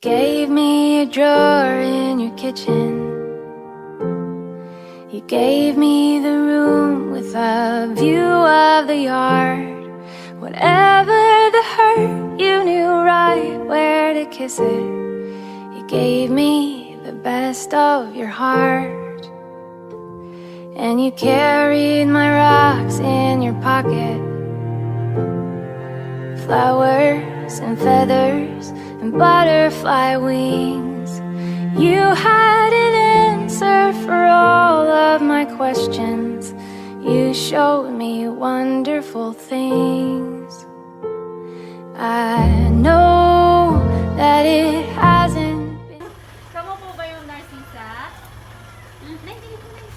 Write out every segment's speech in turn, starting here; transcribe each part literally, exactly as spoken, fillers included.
Gave me a drawer in your kitchen. You gave me the room with a view of the yard. Whatever the hurt, you knew right where to kiss it. You gave me the best of your heart. And you carried my rocks in your pocket. Flowers and feathers and butterfly wings. You had an answer for all of my questions. You showed me wonderful things. I know that it hasn't been. Kamo po ba yung Narcisa? Nay, tingin po, Nay.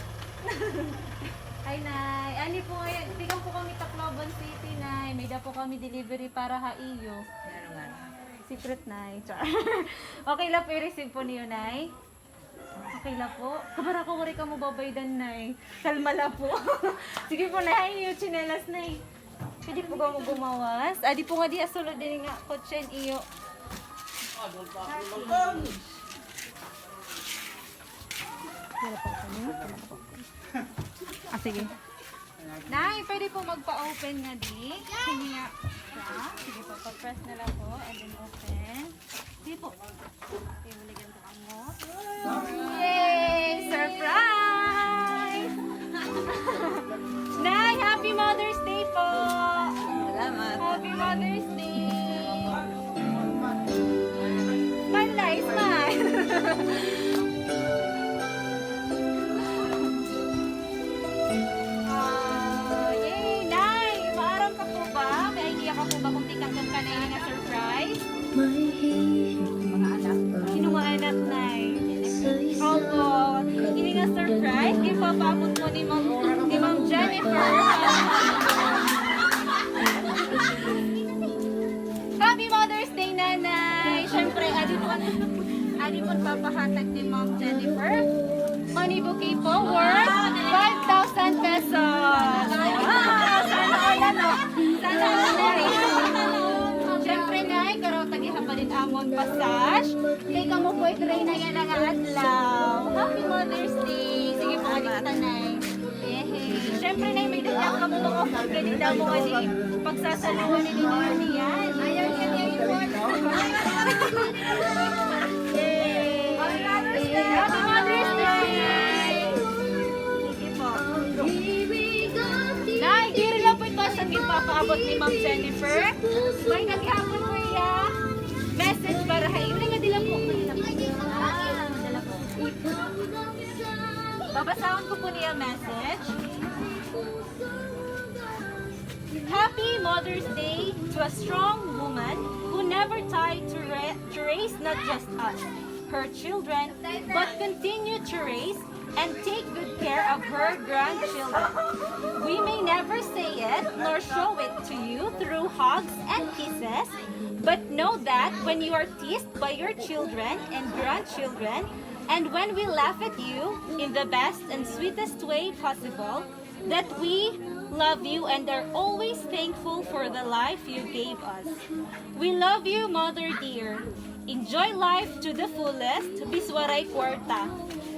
Hi, Nay. Ani po ngayon, tikang po kami Tacloban City, Nay. May da po kami delivery para ha iyo. Secret, Nay. Char. Okay la po i-receive po niyo, Nay? Okay la po. Kabarako, waray kamo babaydan, Nay. Kalma la po. Sige po, Nay. Ay, iyo tsinelas, Nay. Pwede po kamo gumawas? Adi po nga di asulod din nga kotse iyo. Ah, sige. Nay, pwede po magpa-open nga di. Sige nga. Siya. Sige po, pa-press na lang po. And then open. Sige po. Okay, huligan ko ang mo. Yay! Surprise! Nay, happy Mother's Day po! Salamat. Happy Mother's Day! Smile, Nay, smile! Ah, yay! Nay, maaram ka po ba? May idea ka po ba kung tikang kan kanay nga surprise? Mga anak. Sino nga anak, Nay? Opo. Ini nga surprise, ipapaabot po ni Ma'am, ni Ma'am Jennifer. Happy Mother's Day, Nanay! Siyempre, adi po, adi po papahatag ni Ma'am Jennifer. Money bouquet po worth five thousand pesos. Wow! Sana all, ano? Sana all, Nay. Siyempre, Nay, karaw tagiha pa din amon pasash. Kay kamo po, it reyna yana nga adlaw. Happy Mother's Day. Sige po, adik ta, Nay. Yehey. Siyempre, Nay, may dala kamo mga food. Kay di damo, adi, pagsasaluhan ni ninyo niyan. Ayaw, yan, yan, yan. Yay! Happy Mother's Day! Sige po. Nay, diri lang po ito sa gipapaabot ni Ma'am Jennifer. May naghihapon po iya message para ha iyo. Nga dila po. Ah, dala po. Babasahon ko po niya message. Happy Mother's Day to a strong woman who never tired to, ra- to raise not just us, her children, but continue to raise and take good care of her grandchildren. We may never say it nor show it to you through hugs and kisses, but know that when you are teased by your children and grandchildren, and when we laugh at you in the best and sweetest way possible, that we love you and are always thankful for the life you gave us. We love you, Mother dear. Enjoy life to the fullest, bis waray kwarta.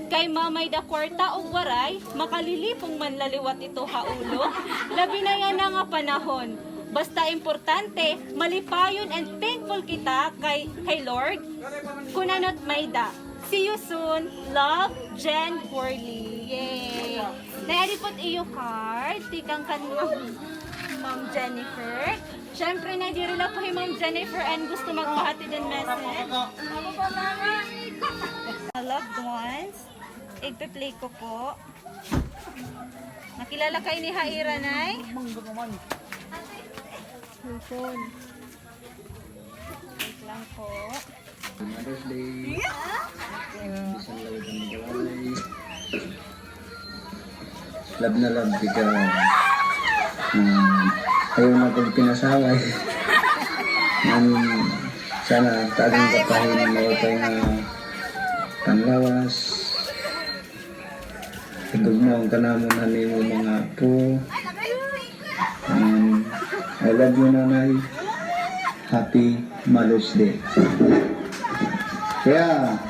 Kay mamay da kwarta ug waray, makalilipong man la liwat ito ha ulo. Labi na yana nga panahon. Basta importante, malipayon and thankful kita kay, kay Lord. Kun ano't may da. See you soon. Love, Jen Corley. Yay! Nay, adi po't iyo card. Tikang kan Ma'am, Ma'am Jennifer. Siyempre, Nay, diri la po hi Ma'am Jennifer and gusto magpahatid hin message. Loved ones, igpe-play ko po. Nakilala kay ni ha ira, Nay? Cellphone. Wait lang po. Mother's Day. Bisan lawig an kalalay. Love na love kita. Ah, ayaw na pagpinasaway. An, sana tagan ka pa hin maupay nga panglawas. Higugmaon ka namon han imo mga apo. Um, I love you, Nanay. Happy Mother's Day. Yeah.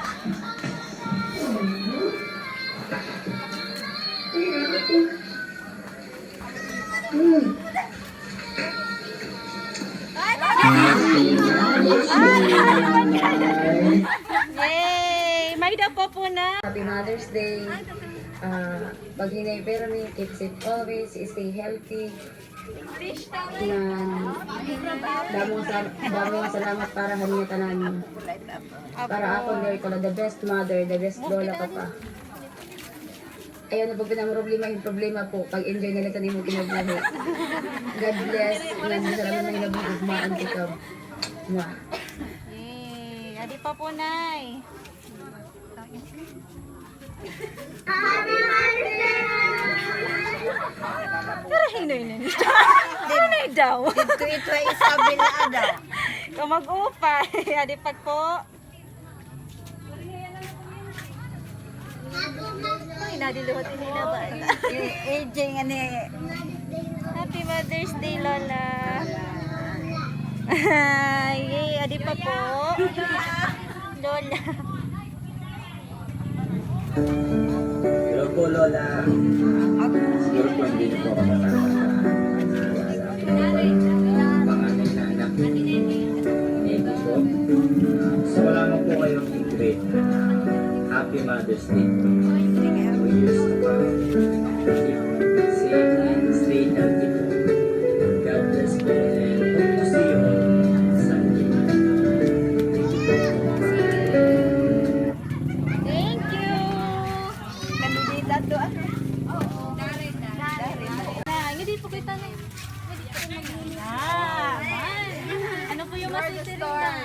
Yay! May-ada pa po na. Happy Mother's Day. Ah, maghinay pirmi, keep safe always, stay healthy. Ngan, damo nga sa-, damo nga salamat para han inyo tanan. Para akon, diri ko la, the best mother, the best lola ko pa. Ayaw na pagpinamroblema hin problema po. Pag-enjoy na la it imo kinabuhi. God bless. Ngan, salamat nga nabuhi, maan kita. Mwah. Yay! Adi pa po, Nay. Pero hinoy na niya. Hinoy daw. Dito ito ay isabi na ada. Kamag-upay. Adi pa po. Ay, nadiluhot ini na ba? Eh, A J nga ni. Happy Mother's Day, Lola. Yay, adi pa po. Lola. Hello po, Lola. Siguro po hindi niyo po ako makakalimutan. Panganay na anak. Thank you po. Gusto ko lamang po kayong i-greet. Happy Mother's Day po. We wish you keep safe and stay healthy po. God bless po and hope to see you all Sunday. Thank you po. Bye. Thank you. Kandidata to, ano? Oo. Dari na. Dari na. Na, hindi po kita na. Ah, man. Ano po yung masisiring na?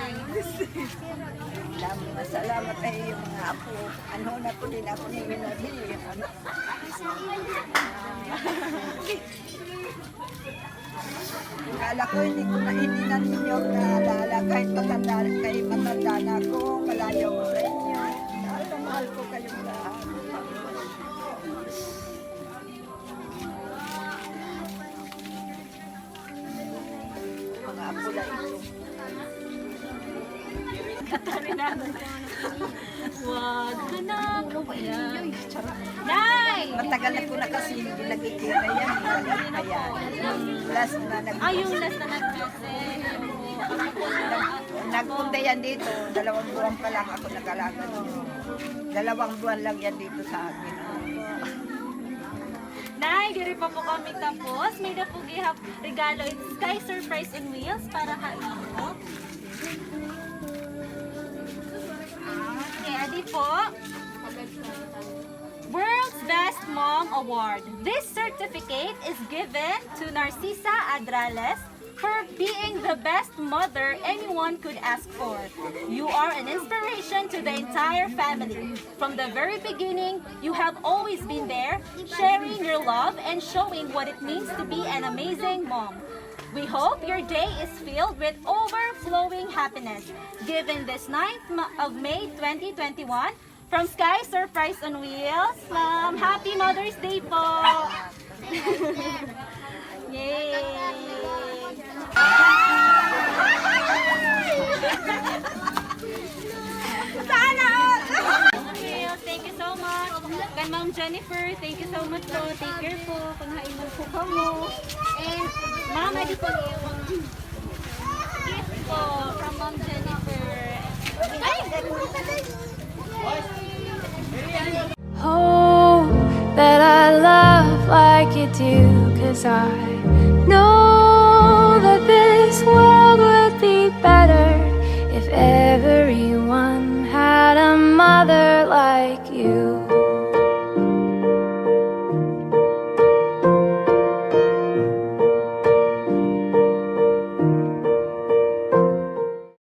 Salamat, salamat sa iyo, mga apo. Ano na po din ako ni Minodi. Ano? Akala ko hindi ko na, hindi na ninyo naalala. Kahit matanda, kahit matanda na ako, malayo ako sa inyo. Mahal na mahal ko kayong lahat. Mga apo lang ito. Wag ka na po yan. Nay! Matagal na po na kasi hindi nagkikita yan. Ayan. Last na nag- Ay, yung last na nag-message. Nagpunta yan dito. Dalawang buwan pa lang ako nag-alaga. Dalawang buwan lang yan dito sa akin. Nay, diri pa po kami tapos. May-ada po gihap regalo. It's Sky Surprise on Wheels para ha imo. Okay, adi po. World's Best Mom Award. This certificate is given to Narcisa Adrales for being the best mother anyone could ask for. You are an inspiration to the entire family. From the very beginning, you have always been there, sharing your love and showing what it means to be an amazing mom. We hope your day is filled with overflowing happiness. Given this ninth mo-, of May twenty twenty-one, from Sky Surprise on Wheels, ma'am, happy Mother's Day po! Yay! Sana all! Thank you so much. Kan Ma'am Jennifer, thank you so much po. Take care po. Panghain man po kamo. And, Ma'am, adi po. Gift po from Ma'am Jennifer. Ay! Hope that I love like you do, 'cause I know that this world would be better if everyone had a mother like you.